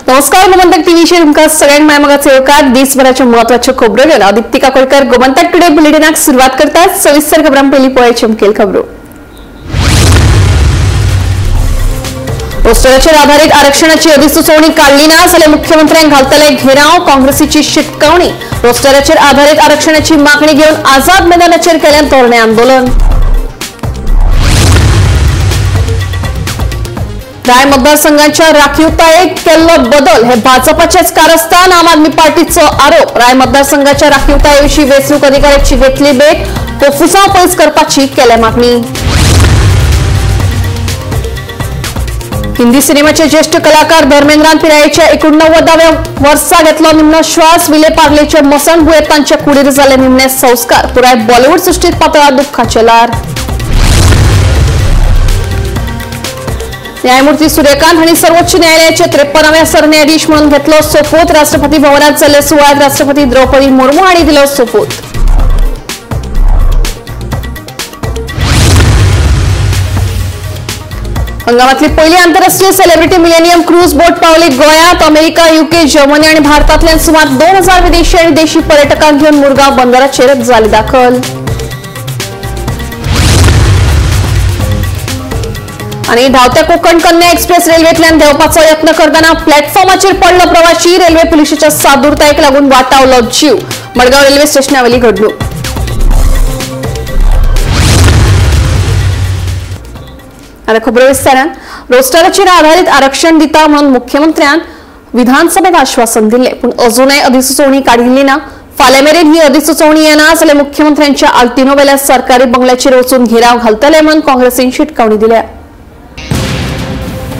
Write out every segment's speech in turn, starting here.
नमस्कार, गोमंतक टीव्हीचेर तुमकां सगळ्यांक मायमोगाचो येवकार. दिसभराच्यो म्हत्वाच्यो खबरो घेवन हांव दीप्ती काकोडकर गोमंतक टुडे बुलेटिनाक सुरवात करता. सविस्तर खबरां पयलीं पळयाची मुखेल खबरो. रोस्टराचेर आधारीत आरक्षणाची अधिसुचोवणी काडली ना जाल्यार मुख्यमंत्र्यांक घालतले घेराव, काँग्रेसीची शिटकावणी. रोस्टराचेर आधारीत आरक्षणाची मागणी घेवन आझाद मैदानाचेर केलें धरणें आंदोलन. राय मतदारसंघाच्या राखीवतायेक केल्लो बदल हे भाजपाचेच कारस्थान, आम आदमी पार्टीचो आरोप. राय मतदारसंघाच्या राखीवतायेविशीं वेंचणूक अधिकाऱ्याची घेतली भेट, कोफुसांव पयस करपाची केल्या मागणी. हिंदी सिनेमाचे ज्येष्ठ कलाकार धर्मेंद्रान पिरायेच्या 89व्या वर्सा घेतलो निमणो श्वास. विले पार्लेच्या मसणभुंयेंत तांच्या कुडीर जाले निमणे संस्कार. पुराय बॉलिवूड सृश्टीत पातळा दुख्खाचें ल्हार. न्यायमूर्ती सूर्यकांत हांणी सर्वोच्च न्यायालयाचे 53व्या सरन्यायाधीश म्हणून घेतलो सोपूत. राष्ट्रपती भवनात जाल्ल्या सुवाळ्यात राष्ट्रपती द्रौपदी मुर्मू हांणी दिलो सोपूत. हंगामातली पहिली आंतरराष्ट्रीय सेलिब्रिटी मिलेनियम क्रूज बोट पावली गोंयांत. अमेरिका, युके, जर्मनी आणि भारतांतल्यान सुमार 2000 विदेशी आणि देशी पर्यटकांक घेवन मुरगांव बंदराचेर जाली दाखल. आणि धावत्या कोकण कन्या एक्सप्रेस रेल्वेतल्यान देंवपाचो यत्न करतना प्लॅटफॉर्माचेर पडलो प्रवाशी. रेल्वे पुलिशेच्या सादूरतायेक लागून वाटावलो जीव. मडगांव रेल्वे स्टेशनावेली घडणूक. आता खबरो विस्तारान. रोस्टराचेर आधारीत आरक्षण दिता म्हणून मुख्यमंत्र्यान विधानसभेत आश्वासन दिले, पूण अजूनय अधिसुचोवणी काडिल्ली ना. फाल्यां मेरेन ही अधिसुचोवणी येना जाल्यार मुख्यमंत्र्यांच्या आल्तिनोवेल्या सरकारी बंगल्याचेर वचून घेराव घालतले म्हणून काँग्रेसीन शिटकावणी दिल्या.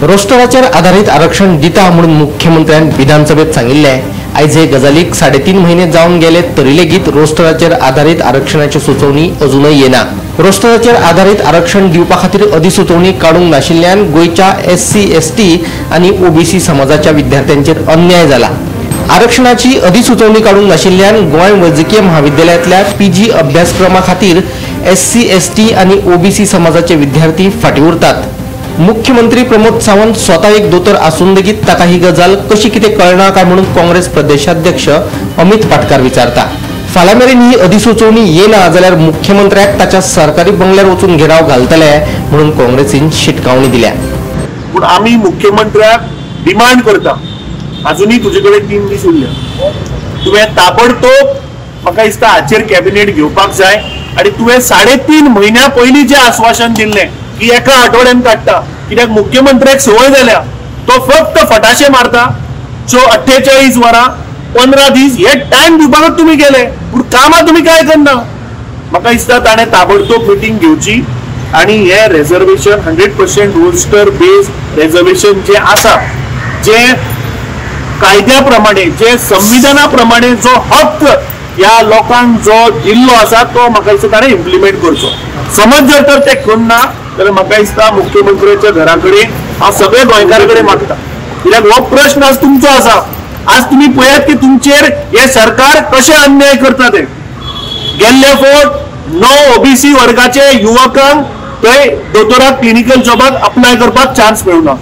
रोस्टराचेर आधारीत आरक्षण दिता म्हणून मुख्यमंत्र्यान विधानसभेत सांगिल्लें. आयज हे गजालीक 3.5 म्हयने जावन गेले तरी लेगीत रोस्टराचेर आधारीत आरक्षणाची सुचोवणी अजूनय येना. रोस्टराचेर आधारीत आरक्षण दिवपा खातीर अधिसुचोवणी काडूंक नाशिल्ल्यान गोंयच्या SC, ST आनी OBC समाजाच्या विद्यार्थ्यांचेर अन्याय जाला. आरक्षणाची अधिसुचोवणी काडूंक नाशिल्ल्यान गोंय वैजकीय महाविद्यालयांतल्या PG अभ्यासक्रमा खातीर SC, ST आनी OBC समाजाचे विद्यार्थी फाटीं उरतात. मुख्यमंत्री प्रमोद सावंत स्वता एक दोतोर आसून लेगीत ताका ही गजाल कशी कितें कळना काय म्हणून काँग्रेस प्रदेशाध्यक्ष अमित पाटकार विचारता. फाल्यां मेरेन ही अधिसुचोवणी येना जाल्यार मुख्यमंत्र्याक ताच्या सरकारी बंगल्यार वचून घेराव घालतले म्हणून काँग्रेसीन शिटकावणी दिल्या. पूण आमी मुख्यमंत्र्याक डिमांड करता, अजूनय तुजे कडेन 3 दीस उरल्या, तुवें ताबडतोब म्हाका दिसता हाचेर कॅबिनेट घेवपाक जाय. आनी तुवें 3.5 म्हयन्या पयलीं जें आस्वासन दिल्लें की एका आठवड्यान काडटा, कित्याक मुख्यमंत्र्याक संवय जाल्या तो फक्त फटाशे मारता. 48 वरां 15 दीस हे टायम दिवपाकच तुमी गेले, पूण कामां तुमी काय करना. म्हाका दिसता ताणें ताबडतोब मिटींग घेवची आनी हे रेजर्वेशन 100% रोस्टर बेस्ड रेजर्वेशन जे आसा, जे कायद्या प्रमाणे, जे संविधाना प्रमाणे जो हक्क ह्या लोकांक जो दिल्लो आसा तो म्हाका दिसता ताणें इम्प्लिमेंट करचो. समज जर तर ते करना जाल्यार म्हाका दिसता मुख्यमंत्र्याच्या घरा कडेन हांव सगळे गोंयकारा कडेन मागता, कित्याक हो प्रश्न आज तुमचो आसा. आज तुमी पळयात की तुमचेर हे सरकार कशें अन्याय करता ते. गेल्ले फावट 9 OBC वर्गाचे युवकांक थंय दोतोराक क्लिनिकल जॉबाक अप्लाय करपाक चान्स मेळना,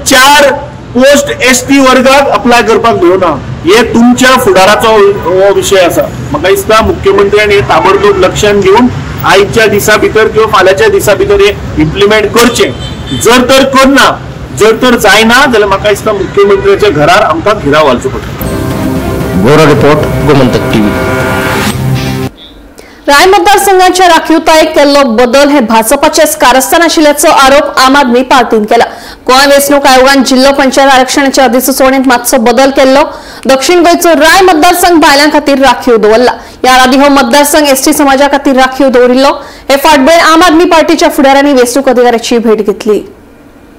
4 पोस्ट ST वर्गाक अप्लाय करपाक मेळना. हे तुमच्या फुडाराचो हो विशय आसा. म्हाका दिसता मुख्यमंत्र्यान हे ताबडतोब लक्षात घेवन आयच्या दिसा भितर किंवा फाल्यांच्या दिसा भितर हे इम्प्लिमेंट करचें. जर तर करना, जर तर जायना जाल्यार म्हाका दिसता मुख्यमंत्र्याच्या घरार आमकां घेराव घालचो पडटलो. Bureau report, Gomantak TV. Rai मतदारसंघाच्या राखीवतायेक केल्लो बदल हे भाजपाचेच कारस्थान आशिल्ल्याचो आरोप आम आदमी पार्टीन केला. गोंय वेंचणूक आयोगान जिल्लो पंचायत आरक्षणाच्या अधिसुचोवणेंत मातसो बदल केल्लो. दक्षिण गोंयचो राय मतदारसंघ बायलां खातीर राखीव दवरला. ह्या आदीं हो मतदारसंघ ST समाजा खातीर राखीव दवरिल्लो. हे फाटभुंयेर आम आदमी पार्टीच्या फुडाऱ्यांनी वेंचणूक अधिकाऱ्याची भेट घेतली.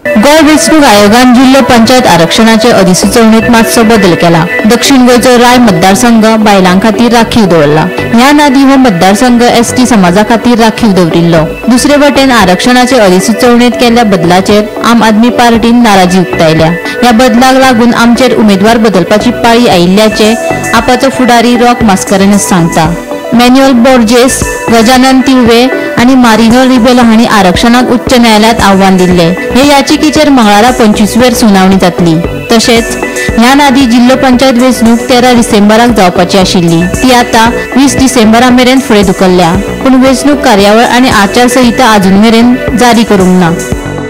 गोंय वेंचणूक आयोगान जिल्लो पंचायत आरक्षणाचे अधिसुचोवणेंत मातसो बदल केला. दक्षिण गोंयचो राय मतदारसंघ बायलां खातीर राखीव दवरला. ह्या आदीं हो मतदारसंघ ST समाजा खातीर राखीव दवरिल्लो. दुसरे वटेन आरक्षणाचे अधिसुचोवणेंत केल्ल्या बदलाचेर आम आदमी पार्टीन नाराजी उक्तायल्या. ह्या बदलाक लागून आमचेर उमेदवार बदलपाची पाळी आयिल्ल्याचे आपाचो फुडारी रॉक मास्करेन्हस सांगता. मॅन्युअल बोर्जेस, गजानन तिववे आनी मारिनो रिबेलो हांणी आरक्षणाक उच्च न्यायालयात आव्हान दिल्ले. हे याचिकेचेर मंगळारा 25वेर सुनावणी जातली. तशेंच ह्यान आदी जिल्लो पंचायत वेंचणूक 13 डिसेंबराक जावपाची आशिल्ली, ती आतां 20 डिसेंबरा मेरेन फुडें धुकल्ल्या. पूण वेंचणूक कार्यावळ आनी आचारसंहिता अजून मेरेन जारी करूंक ना.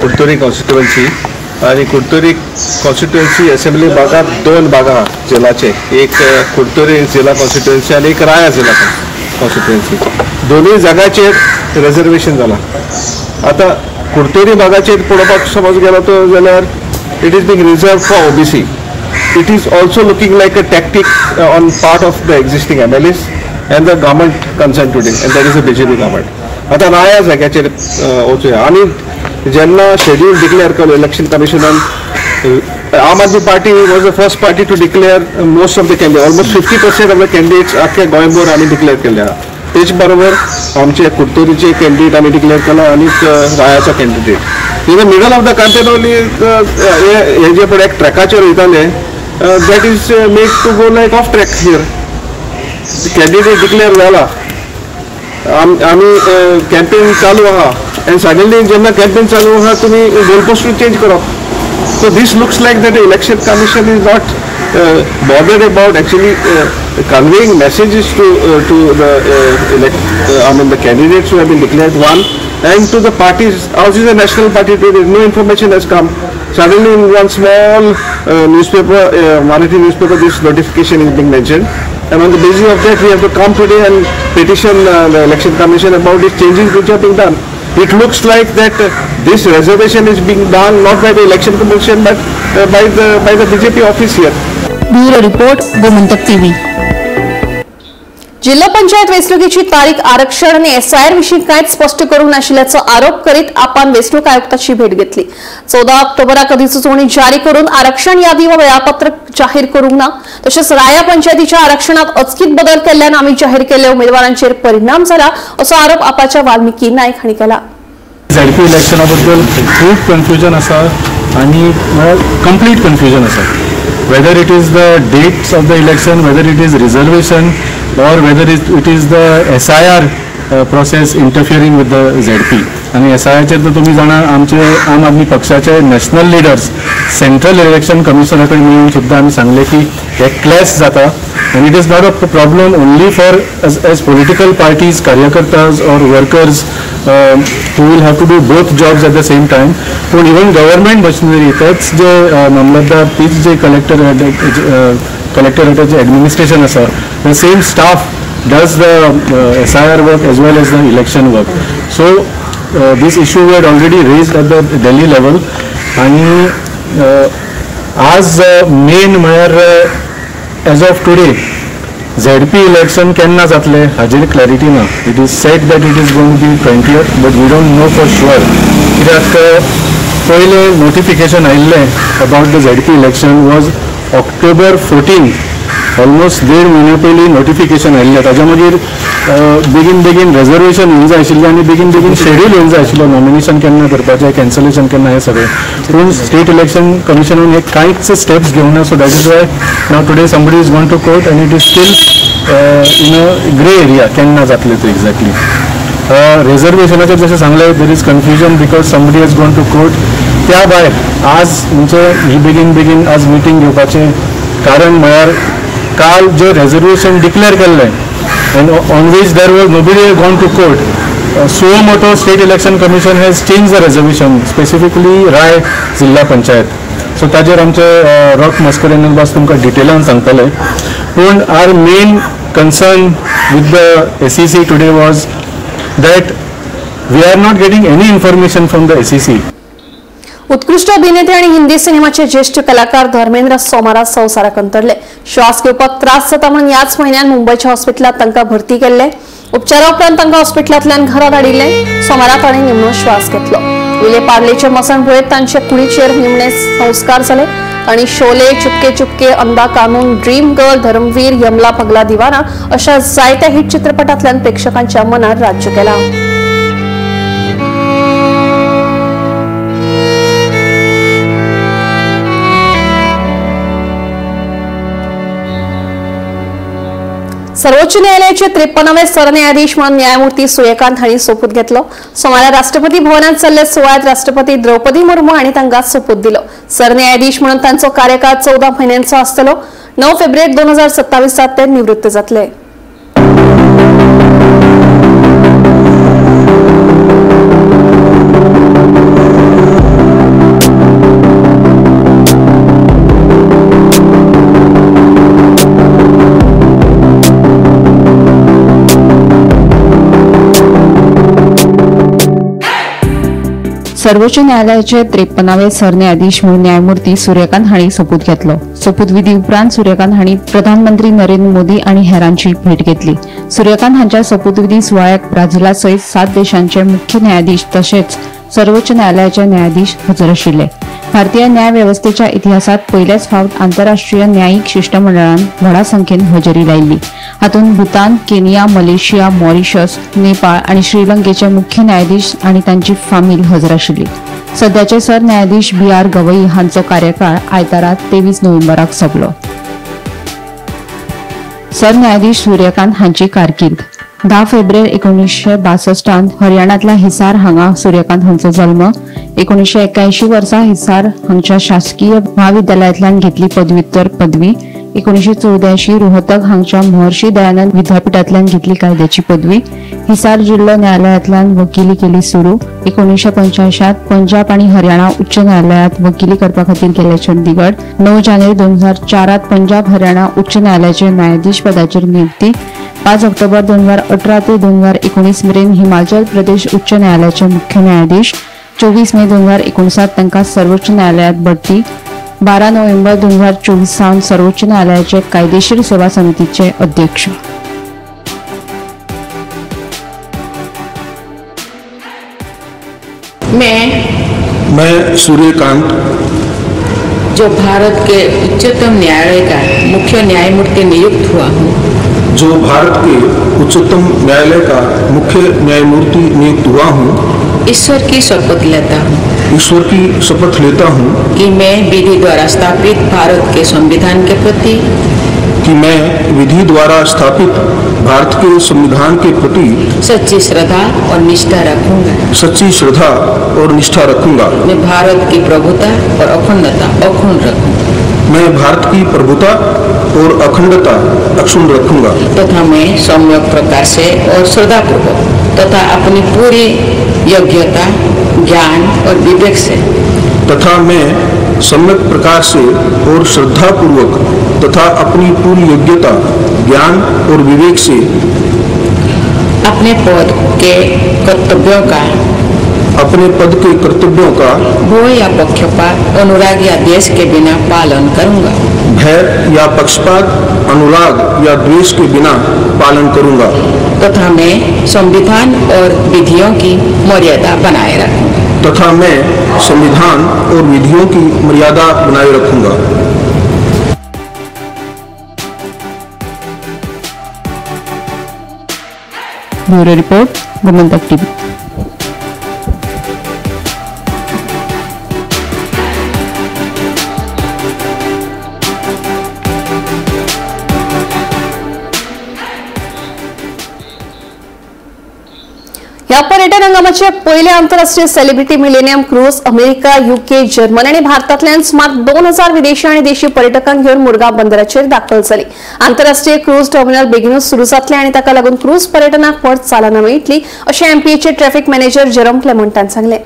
कुडतरी कॉन्स्टिट्युएन्सी आणि कुडतरी कॉन्स्टिट्युएन्सी असेंब्ली भागात 2 भाग आहा जिल्हाचे, एक कुडतरी जिल्हा कॉन्स्टिट्युएन्सी आणि एक राया जिल्हा कॉन्स्टिट्युएन्सी. दोन्ही जागाचेर रिजर्वेशन जाला. आता कुडतरी भागाचेर पळोवपाक समज गेलो तो जाल्यार it is being reserve for OBC. It is also looking like a tactic on part of the existing MLAs and the government concern today, and that is a BJP government. आता राया जाग्याचेर वचुया आनी जेन्ना शेड्यूल डिक्लेअर केलो election कमिशनान, Aam Aadmi Party was the first party to declare most of the candidate, almost 50% of the candidates आख्या गोंयभर आमी declare केल्ले आहा. तेच बरोबर आमचे कुडतरीचे कॅन्डिडेट आमी डिक्लेअर केला आनी रायाचो candidate. In the middle of the campaign only हे जे पळय एक ट्रॅकाचेर वयताले, that is made to go like off track. Here candidate declare जाला, आमी कॅम्पेन चालू आहा आनी सडनली जेन्ना कॅम्पेन चालू आहा तुमी गोलपोस्टूय चेंज करप. So this looks like that the Election Commission is not bothered about actually conveying messages to the the candidates who have been declared one, and to the parties. Ours is a national party today. No information has come. Suddenly in one small newspaper, Marathi newspaper, this notification is being mentioned, and on the basis of that we have to come today and petition the Election Commission about these changes which are being done. It looks like that this reservation is being done not by the Election Commission but by the BJP office here. Bureau report, Gomantak TV. जिल्हा पंचायत वेंचणुकीची तारीख, आरक्षण आणि SIR विशीं कांयच स्पश्ट करूंक नाशिल्ल्याचो आरोप करीत आपान वेंचणूक आयुक्ताची भेट घेतली. 14 ऑक्टोबराक अधिसुचोवणी जारी करून आरक्षण यादी व वेळापत्रक जाहीर करूंक ना, तशेंच राया पंचायतीच्या आरक्षणात अचकीत बदल केल्ल्यान आमी जाहीर केल्ल्या उमेदवारांचेर परिणाम जाला असो आरोप आपाच्या वाल्मिकी नायक हांणी केला. झेडपी इलेक्शना बद्दल खूब कन्फ्युजन आसा आनी कंप्लीट कन्फ्युजन आसा. Whether it is the dates of the election, whether it is reservation, or whether it is the SIR process interfering with the ZP. आनी SIR तर तुमी जाणा आमचे आम आदमी पक्षाचे नॅशनल लिडर्स सेंट्रल इलेक्शन कमिशना कडेन मेळून सुद्दां आमी सांगलें की हे क्लॅश जाता आनी it is not a problem only for as political parties, कार्यकर्ताज or workers who will have to do both jobs at the same time. पूण इवन गव्हर्मेंट मशिनरी, तेच जे मामलतदार, तीच जे कलेक्टरेटाचे ॲडमिनिस्ट्रेशन आसा, the same staff does the SIR work as well as the election work. So this issue we had already raised at the Delhi level. आनी आज main म्हळ्यार as of today ZP election केन्ना जातलें हाजेर clarity ना. It is said that it is going to be 20th, but we don't know for sure. कित्याक पयलें notification आयिल्लें about the ZP election was October 14, almost 1.5 म्हयन्या पयलीं नोटिफिकेशन आयिल्लें. ताच्या मागीर बेगीन बेगीन रेजर्वेशन येवंक जाय आशिल्लें आनी बेगीन बेगीन शेड्यूल येवंक जाय आशिल्लो, नॉमिनेशन केन्ना करपाचें, कॅन्सलेशन केन्ना, हें सगळें. पूण स्टेट इलेक्शन कमिशनान हे कांयच स्टेप्स घेवंक ना. So that is why now today somebody is gone to court and it is still in a grey area केन्ना जातलें तें एक्झॅक्टली. रेजर्वेशनाचेर जशें सांगलें, there is confusion because somebody has gone to court. त्या भायर आज म्हणजे ही बेगीन बेगीन आज मिटींग घेवपाचें कारण म्हळ्यार काल जे रेजर्वेशन डिक्लेअर केल्लें and on which there was nobody gone to court, suo moto State Election Commission has change the reservation, specifically Rai Zilla Panchayat. So ताजेर आमचे रॉक मस्करेनस बास तुमकां डिटेलान सांगतले. पूण our main concern with the SEC today was that we are not getting any information from the SEC. उत्कृष्ट अभिनेते आणि हिंदी सिनेमाचे ज्येष्ठ कलाकार धर्मेंद्र सोमारा संवसाराक अंतरले. श्वास घेवपाक त्रास जाता म्हणून याच म्हयन्यान मुंबयच्या हॉस्पिटलांत तांकां भरती केल्ले. उपचारा उपरांत तांकां हॉस्पिटलांतल्यान घरा धाडिल्ले. सोमारा तांणी निमणो श्वास घेतलो. विले पार्लेचे मसणभुंयेंत तांचे कुडीचेर निमणे संस्कार जाले. तांणी शोले, चुपके चुपके, अंधा कानून, ड्रीम गर्ल, धर्मवीर, यमला पगला दिवाना अशा जायत्या हिट चित्रपटांतल्यान प्रेक्षकांच्या मनार राज्य केलां. सर्वोच्च न्यायालयाचे 53वे सरन्यायाधीश म्हणून न्यायमूर्ती सूर्यकांत हांणी सोपूत घेतलो. सोमारा राष्ट्रपती भवनात चल्ल्या सुवाळ्यात राष्ट्रपती द्रौपदी मुर्मू हांणी तांकां सोपूत दिलो. सरन्यायाधीश म्हणून तांचो कार्यकाळ 14 म्हयन्यांचो आसतलो. 9 फेब्रुवारी 2027 ते निवृत्त जातले. सर्वोच्च न्यायालयाचे 53वे सरन्यायाधीश म्हणून न्यायमूर्ती सूर्यकांत हांणी सोपूत घेतलो. सोपूतविधी उपरांत सूर्यकांत हांणी प्रधानमंत्री नरेंद्र मोदी आनी हेरांची भेट घेतली. सूर्यकांत हांच्या सोपूतविधी सुवाळ्याक ब्राझिला सयत 7 देशांचे मुख्य न्यायाधीश तशेंच सर्वोच्च न्यायालयाचे न्यायाधीश हजर आशिल्ले. भारतीय न्याय वेवस्थेच्या इतिहासात पयलेच फावट आंतरराष्ट्रीय न्यायीक शिष्टमंडळान व्हडा संख्येन हजेरी लायिल्ली. हातूंत Bhutan, Kenya, Malaysia, Mauritius, Nepal आनी श्रीलंकेचे मुख्य न्यायाधीश आनी तांची फामील हजर आशिल्ली. सध्याचे सरन्यायाधीश बी.आर. गवई हांचो कार्यकाळ आयतारा 23 नोव्हेंबराक सोंपलो. सरन्यायाधीश सूर्यकांत हांची कारकीर्द 10 फेब्रुवारी 1962 हरियाणातल्या हिसार हांगा सूर्यकांत हांचो जल्म. 1981 वर्सा हिसार हांगच्या शासकीय म्हाविद्यालयांतल्यान घेतली पदव्युत्तर पदवी. 1984 रोहतक हांगच्या महर्षी दयानंद विद्यापीठांतल्यान घेतली कायद्याची पदवी. हिसार जिल्लो न्यायालयांतल्यान वकिली केली सुरू. 1985 पंजाब आनी हरियाणा उच्च न्यायालयांत वकिली करपा खातीर गेले चंदीगड. 9 जानेवारी 2004 पंजाब हरियाणा उच्च न्यायालयाचे न्यायाधीश पदाचेर नियुक्ती. 5 ऑक्टोबर 2018 ते 2019 मेरेन हिमाचल प्रदेश उच्च न्यायालयाचे मुख्य न्यायाधीश. 24 मे 2019 तांकां सर्वोच्च न्यायालयांत बढती. 12 नोव्हेंबर 2024 सावन सर्वोच्च न्यायालयाचे कायदेशीर सेवा समितीचे अध्यक्ष. मैं सूर्यकांत, जो भारत के उच्चतम न्यायालय का मुख्य न्यायमूर्ति नियुक्त हुआ हूँ, जो भारत के उच्चतम न्यायालय का मुख्य न्यायमूर्ति नियुक्त हुआ हूँ, ईश्वर की शपथ लेता हूँ, ईश्वर की शपथ लेता हूँ कि मैं विधि द्वारा स्थापित भारत के संविधान के प्रति, कि मैं विधि द्वारा स्थापित भारत के संविधान के प्रति सच्ची श्रद्धा और निष्ठा रखूंगा, सच्ची श्रद्धा और निष्ठा रखूंगा। मैं भारत की प्रभुता और अखंडता अक्षुण्ण रखूंगा, मैं भारत की प्रभुता और अखंडता अक्षुण्ण रखूंगा तथा मैं सम्यक प्रकार से और श्रद्धापूर्वक तथा अपनी पूरी योग्यता, ज्ञान और विवेक से, तथा मैं सम्यक प्रकार से और श्रद्धापूर्वक तथा अपनी पूरी योग्यता, ज्ञान और विवेक से अपने पद के कर्तव्यों का, अपने पद के कर्तव्यों का भय या पक्षपात, अनुराग या द्वेष के बिना पालन करूंगा, भय या पक्षपात, अनुराग या द्वेष के बिना पालन करूंगा तथा मैं संविधान और विधियों की मर्यादा बनाए रखूंगा, तथा मैं संविधान और विधियों की मर्यादा बनाए रखूंगा। Bureau report, Gomantak TV. ह्या पर्यटन हंगामाचे पयले आंतरराष्ट्रीय celebrity millennium cruise America, UK, German आनी भारतांतल्यान सुमार 2000 विदेशी आनी देशी पर्यटकांक घेवन मुरगांव बंदराचेर दाखल जाली. आंतरराष्ट्रीय क्रूज टर्मिनल बेगीनूच सुरू जातले आनी ताका लागून क्रूज पर्यटनाक व्हड चालना मेळटली अशें एमपीएचे ट्रॅफिक मॅनेजर जेरोम क्लेमंटान सांगलें.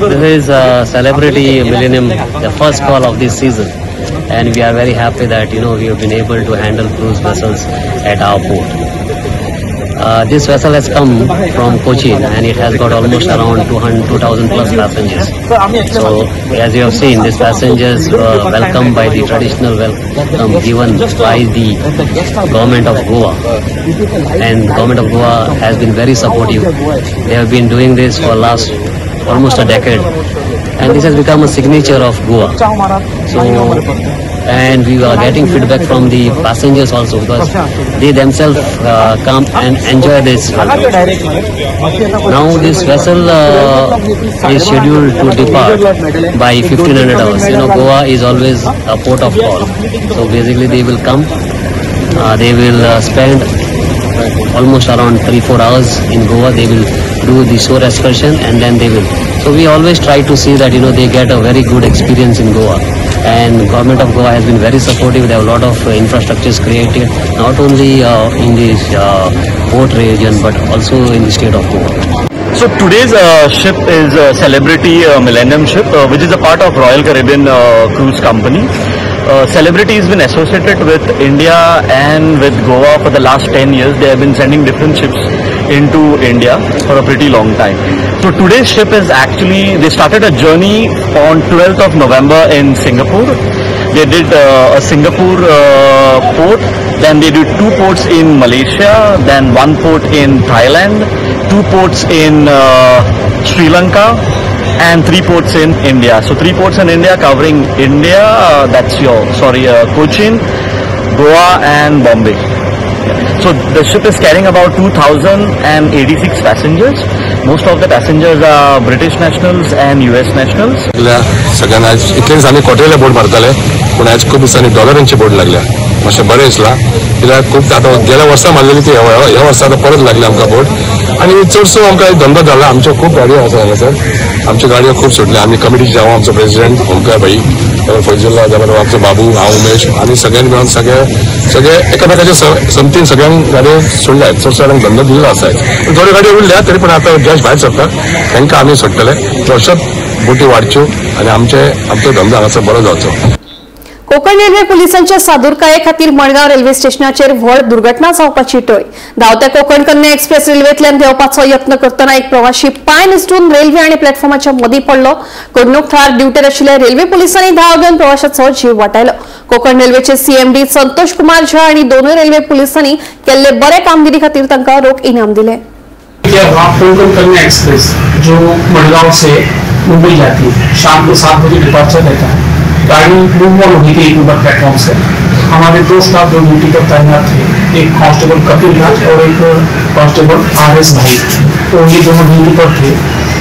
This is Celebrity Millennium, the first call of this season, and we are very happy that we have been able to handle cruise vessels at our port. This vessel has come from Cochin and it has got almost around 2,000 plus passengers. So as you have seen, these passengers were welcomed by the traditional welcome given by the government of Goa. And government of Goa has been very supportive. They have been doing this for last almost a decade, and this has become a signature of Goa. So, and we are getting feedback from the passengers also, because they themselves come and enjoy this welcome. Now this vessel is scheduled to depart by 1500 hours. You know, Goa is always a port of call. So basically they will come, they will spend almost around 3-4 hours in Goa. They will do the shore excursion and then they will. So we always try to see that, you know, they get a very good experience in Goa. And government of Goa has been very supportive. There are a lot of infrastructures created, not only in this port region but also in the state of Goa. So today's ship is a Celebrity Millennium ship, which is a part of Royal Caribbean Cruise Company. Celebrity has been associated with India and with Goa for the last 10 years. They have been sending different ships into India for a pretty long time. So today's ship is actually, they started a journey on 12th of November in Singapore. They did a Singapore port, then they did 2 ports in Malaysia, then 1 port in Thailand, 2 ports in Sri Lanka, and 3 ports in India. So 3 ports in India covering India, Cochin, Goa and Bombay. So the ship is carrying about 2,086 passengers. Most of the passengers are British nationals and US nationals. सगळ्यांना आज इतले दिसांनी कोटेले बोट मारताले, पूण आज खूब दिसांनी डॉलरांची बोट लागल्या. मातशें बरें दिसलां कित्याक खूब आतां गेल्या वर्सा मारलेली ती ह्या वर्सा आतां परत लागली आमकां बोट. आनी चडसो आमकां धंदो जाला. आमच्यो खूब गाडयो आसा हांगासर, आमच्यो गाडयो खूब सुटल्यो. आमी कमिटीचे हांव आमचो प्रेसिडेंट ओंकार भाई, फैजुल्ला, जाल्यार आमचो बाबू, हांव उमेश, आनी सगळ्यांनी मेळून सगळे सगळे एकामेकाच्या समतीन सगळ्यांक गाडयो सोडल्या. चडसो जाणांक धंदो दिल्लो आसा. थोड्यो गाडयो उरल्या तरी पण आतां गॅस भायर सरता तांकां आमी सोडटले. चडशोच बोटी वाडच्यो आनी आमचो धंदो हांगासर बरो जावचो. कोकण रेल्वे पोलिसांच्या सादूरकाये खातीर मडगांव रेल्वे स्टेशनाचेर व्हड दुर्घटना जावपाची टळी. धांवत्या कोकण कन्या एक्सप्रेस रेल्वेंतल्यान देंवपाचो यत्न करतना एक प्रवाशी पांय निसटून रेल्वे आनी प्लॅटफॉर्माच्या मदीं पडलो. घडणूक थळार ड्युटेर आशिल्ल्या रेल्वे पोलिसांनी धांव घेवन प्रवाशाचो जीव वाटायलो. कोकण रेल्वेचे सीएमडी संतोष कुमार झा आनी दोनूय रेल्वे पोलिसांनी केल्ले बरे कामगिरी खातीर तांकां रोख इनाम दिले. कोकण कन्या एक्सप्रेस जो मडगांव से मुंबई जाती है, शाम को 7 बजे डिपार्चर रहता है. गाड़ी मूव ऑन हुई थी 1 नंबर प्लेटफॉर्म से. हमारे 2 स्टाफ जो ड्यूटी पर तैनात थे, एक कांस्टेबल कपिल राज और एक कांस्टेबल RS भाई, तो ये दोनों ड्यूटी पर थे.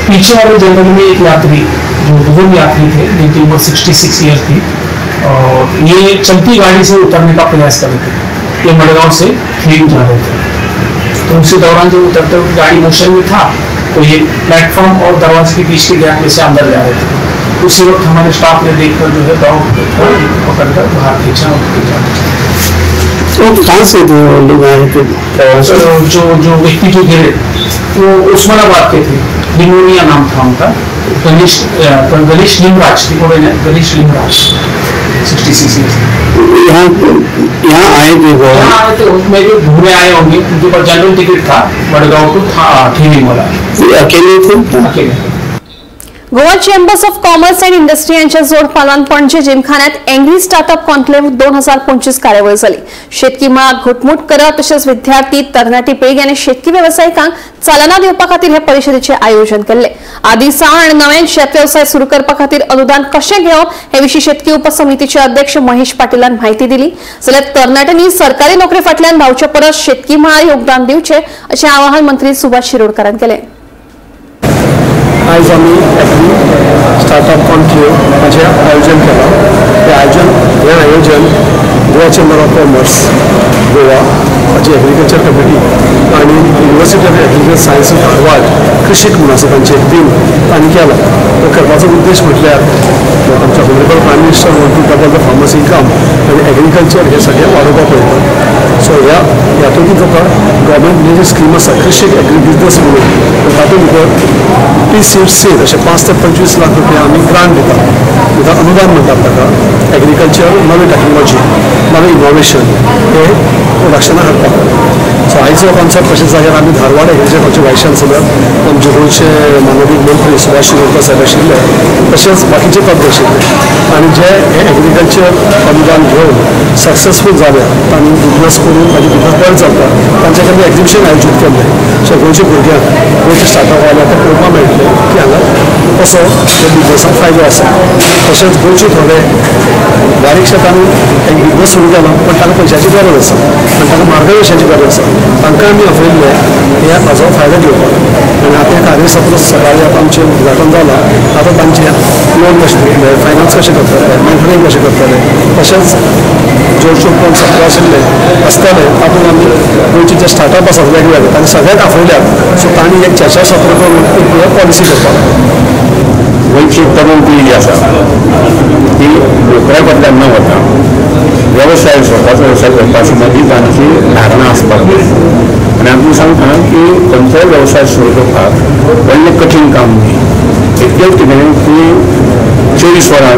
पीछे वाले जनरल में एक यात्री जो बुजुर्ग यात्री थे, जिनकी उम्र 66 ईयर थी, और ये चलती गाड़ी से उतरने का प्रयास कर रहे थे. ये मडगांव से खेम जा रहे थे. तो उसी दौरान जो उतरते हुए गाड़ी मोशन में था, तो ये प्लेटफॉर्म और दरवाजे के बीच के गैप में से अंदर जा रहे थे. उसी वक्त हमारे स्टाफ ने देखकर जो है दौड़ पकड़कर बाहर खींचा और खींचा. तो कहाँ से लोग आए थे? जो जो व्यक्ति जो गिरे वो उस्मानाबाद के थे. लिमोनिया नाम था उनका, गणेश लिमराज, गणेश लिमराज, 66 ईयर्स. यहाँ आए थे, यहाँ आए थे. उसमें जो घूमने आए होंगे, उनके पास जनरल टिकट था मडगांव टू थेनी वाला. अकेले थे? अकेले. Goa chambers of commerce and industry यांच्या जोडपालवान पणजे जिमखान्यात अँग्री स्टार्टअप कॉन्क्लेव्ह 2025 कार्यावळ झाली. शेतकी मळाक घटमूट करप तशेंच विद्यार्थी, तरणाटी पिळगी आनी शेतकी वेवसायिकांक चालना दिवपा खातीर हे परिशदेचें आयोजन केल्लें. आदी सावन आनी नव्यान शेत वेवसाय सुरू करपा खातीर अनुदान कशें घेवप हे विशीं शेतकी उपसमितीचे अध्यक्ष महेश पाटीलान म्हायती दिली. जाल्यार तरणाट्यांनी सरकारी नोकरे फाटल्यान धांवचे परस शेतकी मळार योगदान दिवचें अशें आवाहन मंत्री सुभाष शिरोडकारान केलें. आयज आमी एग्री स्टार्टअप कॉन्क्लेव हाचें आयोजन केलां. हें आयोजन Goa chamber of commerce Goa हाची एग्रीकल्चर कमिटी आनी university of agriculture science Dharwad कृषीक म्हणून आसा तांची एक टीम तांणी केलां. तो करपाचो उद्देश म्हटल्यार आमच्या honourable prime minister want to double the farmers income आनी एग्रीकल्चर हें सगळें वाडोवपाक पळयता. सो ह्या हातूंत तुका गव्हर्मेंट जी स्कीम आसा कृषीक एग्री बिजनस म्हणून, तातूंत भितर पी सीड सेल अशें 5 ते 25 लाख रुपया आमी ग्रांट दिता, अनुदान म्हणटात ताका. एग्रीकल्चर नवी टॅक्नोलॉजी, नवें इनोवेशन हे प्रोडक्शनाक हाडपाक. सो आयचो कॉन्सेप्ट कशें जाल्यार आमी धारवाड एग्रीकल्चर कॉलेजचे वायस चान्सलर आमचे गोंयचे माननीय मंत्री सुभाष शिरोडकर साहेब आशिल्ले, तशेंच बाकीचे तज्ञ आशिल्ले आनी जे हे एग्रीकल्चर अनुदान घेवन सक्सेसफूल जाले तांणी बिजनस करून ताजे बिजनस बरें चलता तांचे खातीर एक्झिबिशन आयोजीत केल्लें. सो गोंयच्या भुरग्यांक गोंयचे स्टार्टअप वाले आतां पळोवपाक मेळटलें की हांगा कसो हे बिजनसाक फायदो आसा. तशेंच गोंयचे थोडे बारीक शेतांनी एक बिजनस सुरू केलो पण तांकां पयशाची गरज आसा आनी तांकां मार्गदर्शनाची गरज आसा, तांकां आमी आपयल्ले हे हाजो फायदो घेवपाक. आनी आतां हें कार्यसत्र सकाळीं आतां आमचें उद्घाटन जालां, आतां तांचें लोन कशें दितले, फायनान्स कशें करतले, मॉनिटरींग कशें करतले, तशेंच ज्यो कोण सत्र आशिल्ले आसतले तातूंत आमी गोंयचे जे स्टार्टअप आसात वेगवेगळे तांकां सगळ्यांक आपयल्यात. सो तांणी एक चर्चा सत्र करून एक पॉलिसी करपाक. गोंयची तरुण पिळगी आसा ती नोकऱ्या फाटल्यान न वता वेवसाय, स्वताचो वेवसाय करपाची मदीं तांची धारणा आसपाक जाय. आनी आमी सांगता की खंयचोय वेवसाय सुरू करपाक व्हडलें कठीण काम न्ही, इतलेंच कितें की 24 वरां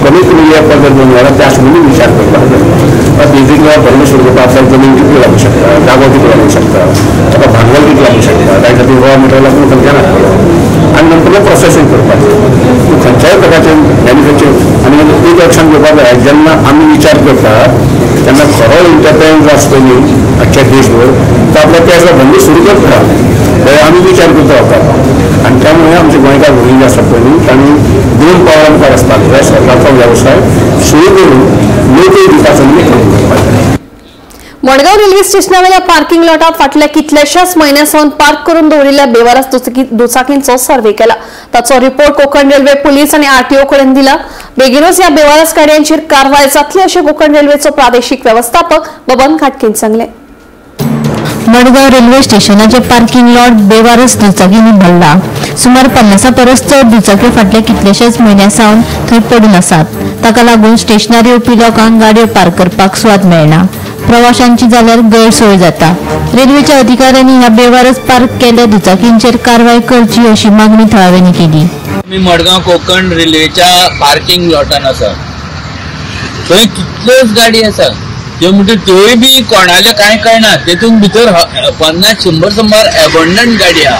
कमीत कमी 1 वर 2 वरां त्या सुद्दां विचार करपाक जाय. बेजीक धंदो सुरू करपाक आपल्याक जमीन कितली लागूं शकता, जागो कितलो लागूं शकता, ताका भांडवल कितलें लागूं शकता, ताच्या खातीर रॉ मटेरियल आपूण खंयच्यान हाडटलो आनी नंतर प्रोसेसींग करपाचें. खंयच्याय प्रकारचें मॅन्युफॅक्चरींग आनी एक लक्षांत घेवपाक जाय, जेन्ना आमी विचार करतात तेन्ना खरो एंटरप्रायज आसता न्ही अख्ख्या देशभर तो आपल्या त्या दिसा धंदो सुरू करता जाल्यार आमी विचार करता वता. आनी त्यामुळे आमचे गोंयकार भुरगीं जे आसात पळय न्ही तांणी 2 पावलां मुखार वचपाक जाय, स्वताचो वेवसाय सुरू करून नोकरी दिवपाचो न्ही काम करपाक जाय. मडगांव रेल्वे स्टेशनावेल्या पार्किंग लॉटात फाटल्या कितल्याशाच म्हयन्या सावन पार्क करून दवरिल्ल्या बेवारस दुचाकींचो सर्वे केला. ताचो रिपोर्ट कोकण रेल्वे पुलीस आनी आरटीओ कडेन दिला. बेगीनूच ह्या बेवारस गाडयांचेर कारवाय जातली अशें कोकण रेल्वेचो प्रादेशीक वेवस्थापक बबन घाटकेन सांगलें. मडगांव रेल्वे स्टेशनाचे पार्किंग लॉट बेवारस दुचाकींनी भरला. सुमार 50 परस चड दुचाकी फाटल्या कितल्याशाच म्हयन्या सावन थंय पडून आसात. ताका लागून स्टेशनार येवपी लोकांक गाडयो पार्क करपाक सुवात मेळना, प्रवाशांची जाल्यार गैरसोय जाता. रेल्वेच्या अधिकाऱ्यांनी ह्या बेवारस पार्क केल्ल्या दुचाकींचेर कारवाय करची अशी मागणी थळाव्यांनी केली. आमी मडगांव कोकण रेल्वेच्या पार्किंग लॉटान आसा, थंय कितल्योच गाडी आसा त्यो म्हणटा त्योय बी कोणाले कांय कळना. तेतून भितर 50 100 100 एबंडंट गाडी आहा.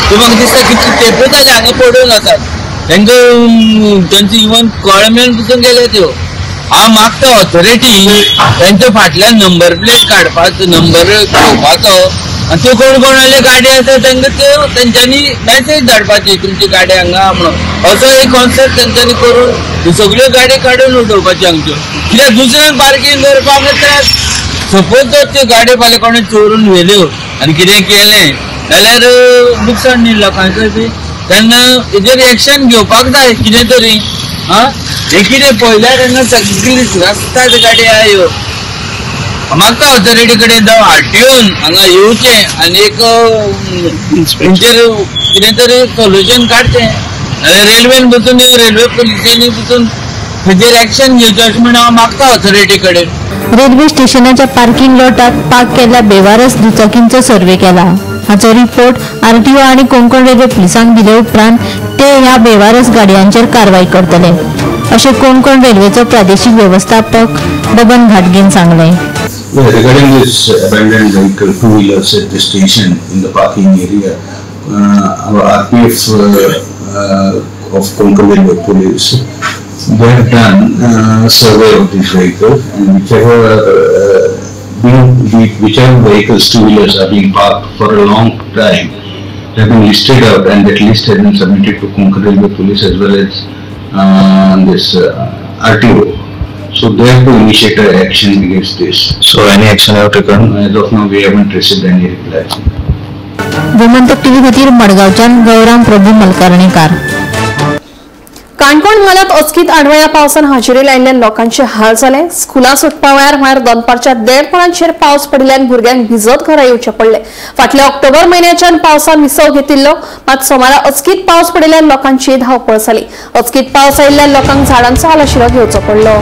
त्यो म्हाका दिसता कितले तेंपय जाले हांगा पडून आसात, तांकां तांचे इवन कळमेन पसून गेले त्यो. हांव मागता ऑथॉरिटी तांच्या फाटल्यान नंबर प्लेट काडपाचो, नंबर घेवपाचो आनी त्यो कोण कोणाले गाडी आसा तांकां त्यो तेंच्यांनी मॅसेज धाडपाची तुमची गाडी हांगा म्हणून. असो एक कॉन्सेप्ट तेंच्यांनी करून ह्यो सगळ्यो गाडी काडून उडोवपाच्यो हांगच्यो, कित्याक दुसऱ्यांक पार्किंग करपाक त्रास. सपोज जर त्यो गाडी फाल्यां कोणें चोरून व्हेल्यो आनी कितें केलें जाल्यार लुकसाण न्ही लोकांचें बी, तेन्ना हेजेर एक्शन घेवपाक जाय कितें तरी. आं हें कितें पळयल्यार तेन्ना सगळी रस्त्यार गाडी आहा ह्यो. म्हाका ऑथॉरिटी कडेन जावं आरटीओन हांगा येवचें आनी एक हेंचेर कितें तरी सोल्युशन काडचें. नाल्यार रेल्वेन बसून रेल्वे पुलिसांनी बसून हेजेर एक्शन घेवचें अशें म्हण हांव मागता ऑथॉरिटी कडेन. रेल्वे स्टेशनाच्या पार्किंग लॉटात पार्क केल्ल्या बेवारस दुचाकींचो सर्वे केला. हाचो रिपोर्ट आरटीओ आनी कोंकण रेल्वे पुलिसांक दिले उपरांत ते ह्या बेवारस गाडयांचेर कारवाय करतले अशें कोंकण रेल्वेचो प्रादेशीक व्यवस्थापक बबन घाटगेन सांगलें. Regarding this abandoned vehicle, two-wheelers at the station in the parking area, our RPF of Konkan Railway Police, they have done a survey of this vehicle, and whichever vehicles, two-wheelers are being parked for a long time, they have been listed out, and that list has been submitted to Konkan Railway Police as well as this RTO. So they have to initiate an action against this. So any action have taken? As of now, we haven't received any reply. Gomantak TV खातीर मडगांवच्यान गौराम प्रभू मलकर्णेकार. काणकोण म्हालांत अचकीत आडवळ्या पावसान हाजेरी लायिल्ल्यान लोकांचे हाल जाले. स्कुलां सुटपा वेळार म्हळ्यार दनपारच्या 1:30 वरांचेर पावस पडिल्ल्यान भुरग्यांक भिजत घरा येवचें पडलें. फाटल्या ऑक्टोबर म्हयन्याच्यान पावसान विसव घेतिल्लो, मात सोमारा अचकीत पावस पडिल्ल्यान लोकांची धांवपळ जाली. अचकीत पावस आयिल्ल्यान लोकांक झाडांचो आलाशिरो घेवचो पडलो.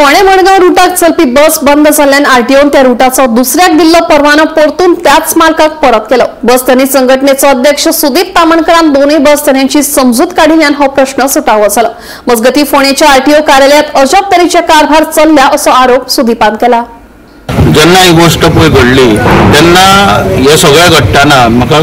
फोंडें मडगांव रुटाक चलपी बस बंद जाल्ल्यान आरटीओन त्या रुटाचो दुसऱ्याक दिल्लो परवानो परतून त्याच मालकाक परत केलो. बस धनी संघटनेचो अध्यक्ष सुदीप तामणकरान दोनूय बस धन्यांची समजूत काडिल्ल्यान हो प्रश्न सुटावो जालो. मजगतीं फोंडेच्या आरटीओ कार्यालयात अजब तरेचे कारभार चल्ल्या असो आरोप सुदीपान केला. जेन्ना ही गोष्ट पळय घडली तेन्ना हे सगळें घडटना म्हाका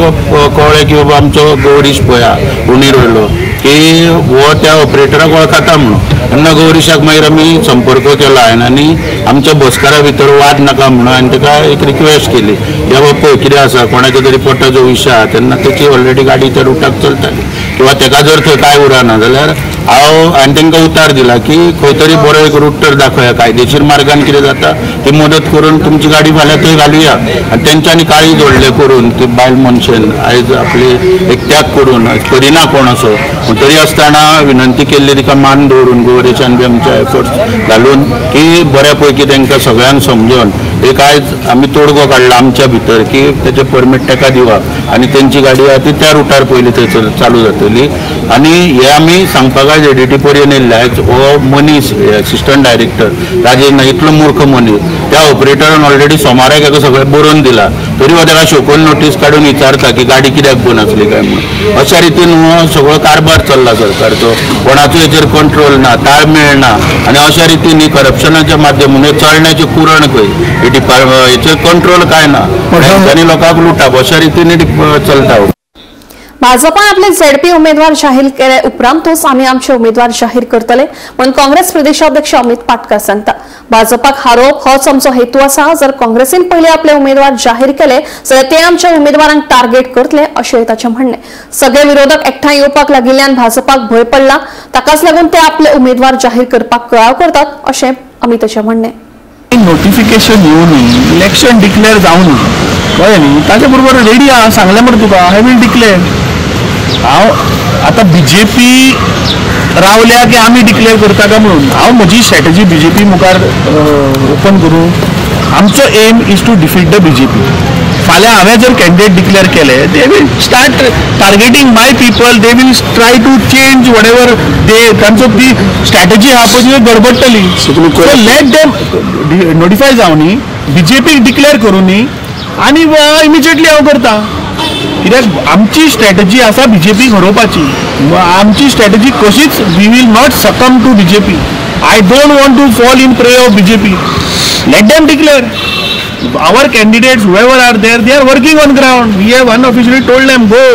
कळ्ळें की बाबा आमचो गौरीश पळया उणीर वयलो की हो त्या ऑपरेटराक वळखता म्हणून. तेन्ना गौरीशाक मागीर आमी संपर्क केलो हांवें आनी आमच्या बसकारा भितर वाद नाका म्हणून हांवें ताका एक रिक्वेस्ट केली की बाबा पळय कितें आसा कोणाच्या तरी पोटाचो विशय आहा तेन्ना तेची ऑलरेडी गाडी त्या रुटाक चलताली किंवा ताका जर थंय कांय उरना जाल्यार हांव हांवें तांकां उतार दिला की खंय तरी बरो एक रूट तर दाखोवया, कायदेशीर मार्गान कितें जाता ती मदत करून तुमची गाडी फाल्यां थंय घालुया. आनी तेंच्यांनी काळी जोडलें करून ती बायल मनशेन आयज आपली एक त्याग करून करिना कोण असो तरी आसतना विनंती केल्ली तिका मान दवरून गोवरेशान बी आमचे एफर्ट्स घालून की बऱ्या पैकी तांकां सगळ्यांक समजून एक आयज आमी तोडगो काडला आमच्या भितर की तेचें परमीट ताका दिवप आनी तेंची गाडी आहा ती त्या रुटार पयलीं थंय चालू जातली. आनी हे आमी सांगपाक आयज एडीटी पर्यंत येयल्ले. आयज हो मनीस एसिस्टंट डायरेक्टर राजेश नायक इतलो मूर्ख मनीस त्या ऑपरेटरान ऑलरेडी सोमाराक हेका सगळें बरोवन दिला तरी हो ताका शोकून नोटीस काडून विचारता की गाडी कित्याक बंद आसली काय म्हणून. अशा रितीन हो सगळो कारभार चल्ला सरकारचो, कोणाचो हेचेर कंट्रोल ना, ताळमेळ ना आनी अशा रितीन ही करप्शनाच्या माध्यमांतल्यान चलण्याचें कुरण खंय डिपार्टमेंट हेचेर कंट्रोल काय ना, बँकांनी लोकांक लुटप अशा रितीन चलता. भाजपान आपले झेडपी उमेदवार जाहीर केले उपरांतूच आमी आमचे उमेदवार जाहीर करतले म्हणून काँग्रेस प्रदेशाध्यक्ष अमित पाटकर सांगता. भाजपाक हारोवप होच आमचो हेतू आसा. जर काँग्रेसीन पयले आपले उमेदवार जाहीर केले जाल्यार ते आमच्या उमेदवारांक टार्गेट करतले अशें ताचें म्हणणें. सगळे विरोधक एकठांय येवपाक लागिल्ल्यान भाजपाक भंय पडला, ताकाच लागून ते आपले उमेदवार जाहीर करपाक कळाव करतात अशें अमिताचें म्हणणें. नोटिफिकेशन येवनी इलेक्शन डिक्लेअर जावनी कळ्ळें न्ही, ताचे बरोबर रेडी आहा सांगलें मरे तुका I will declare. हांव आतां बीजेपी रावल्या की आमी डिक्लेअर करता काय म्हणून हांव म्हजी स्ट्रॅटजी बीजेपी मुखार ओपन करूं. आमचो aim is to defeat the BJP. फाल्यां हांवें जर कॅन्डिडेट डिक्लेअर केले they will start targeting my people, they will try to change whatever they तांचो ती स्ट्रॅटजी आहा पळय ती गडबडटली. सो let them notify जावनी, बीजेपी डिक्लेअर करूनी आनी इमिजिएटली हांव करता. कित्याक आमची स्ट्रॅटजी आसा बीजेपीक हरोवपाची. आमची स्ट्रॅटजी कशीच we will not succumb to BJP. I don't want to fall in prey of BJP. Let them declare. Our candidates whoever are there they are working on ground. We have unofficially told them go.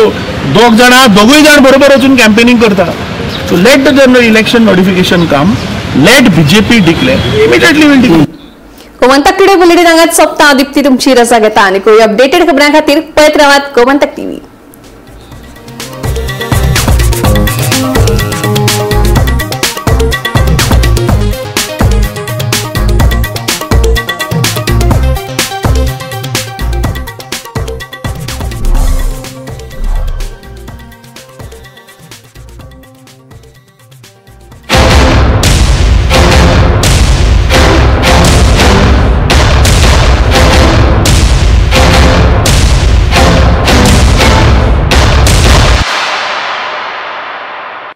दोग जाण दोगूय जाण बरोबर वचून campaigning करता. So let the general election notification come, let BJP declare, immediately will declare. Gomantak today bulletin हांगाच सोंपता. दीप्ती तुमची रजा घेता आनी कोय अपडेटेड खबरां खातीर पळयत रावात गोमंतक टीव्ही.